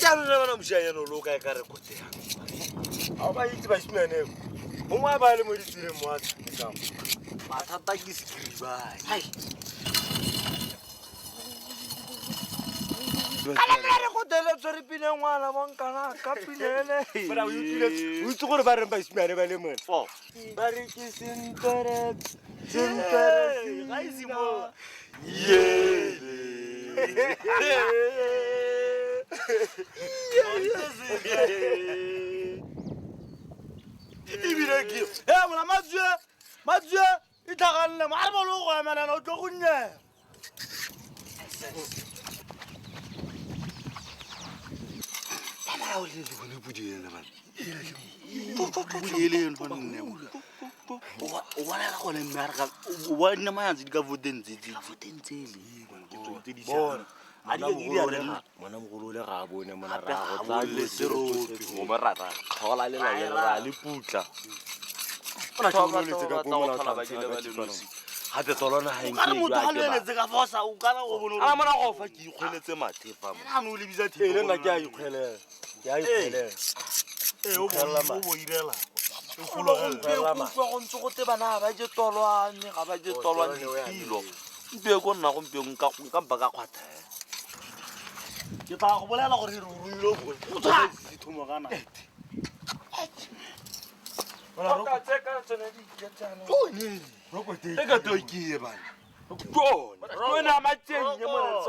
Jaanong le bana mošanyana o le o kae ka rekote yang? Ga ba itse basimane gongwe a ba le mo ditseleng mo a tshamekang. Mathata ke sekiribae. Kana re go dele tshwere pine ngwana bonkana ka pinele. Mona o utlwile, o itse gore ba reng basimane ba le mone? Oh. Ba re ke sentere, sentere Ga e simolola. Ebile ke e mona matswe, matswe e tlhaganne mo a re bolo go emelana o tlo go nnyela. O bolela gone mme a re ga o bona mayanse di ka foteng tse tse Foteng tsele. Bona. A di ka ke di a re Ngwana mogolo le ga a bone mona Gape ra ga go a tsaya bone dilo serope. gongwe ra ra tlhola le la le ra le putla. O na tlhola ka Go tlhola ba jele ba le nosi. Gape tolona ga o ka re nke motho ga jwa le ke ba. eletse ka fosa o kana go bone A mona go fa ke ikgweletse mathe fa mo. ane o lebisa Ee, le nna ke a ikgwelela, ke a ikgwelela. ee o bo irela o fologela Gompieno utlwa go ntse go te bana ga ba je tolwane, ga ba je tolwane dikilo. Gompieno ko nna gompieno nka mpa ka kgwatha. Ke tla go bolela gore re ruile o tshwa sethomo kana. E ka to ke ye bana. Ke yone. Ke yone a matjeng ye mona.